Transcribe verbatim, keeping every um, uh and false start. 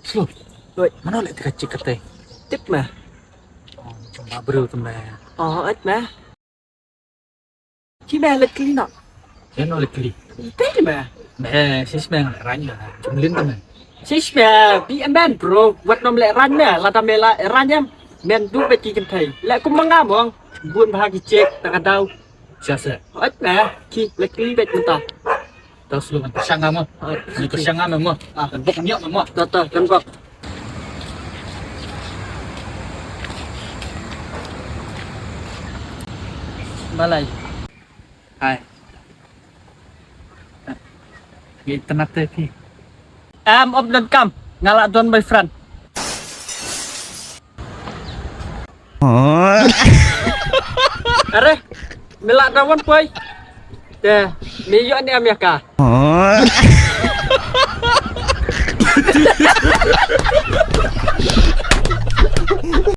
Slow. Oi, mano leh te ka chick kata? Tip ma. Oh, jong ba briew te ma. Oh, oi ma. Ki ma leh kli no. Ïa no leh kli. Te ma. Me, sis me ngan leh rang na. Jong lin te ma. Sis me, bi em ben bro. Wat nym leh rang ma. Lada me leh rang em. Men du bet ki kynthei. Leh kum ma nga mong. Bun bha ki chick ta ka daw. Sia se. Oi ma. Ki leh kli bet mynta. Tau sulu kan pyrshang nga mo. Ni pyrshang nga mo. Ah, kan bok nyok mo. Tau tau kan bok. Malai. Hai. Ngi tena te ki. Em, op don kam. Nga la don boyfriend. Are, me la da wan poi. Te, me ïoh ne em ïa ka.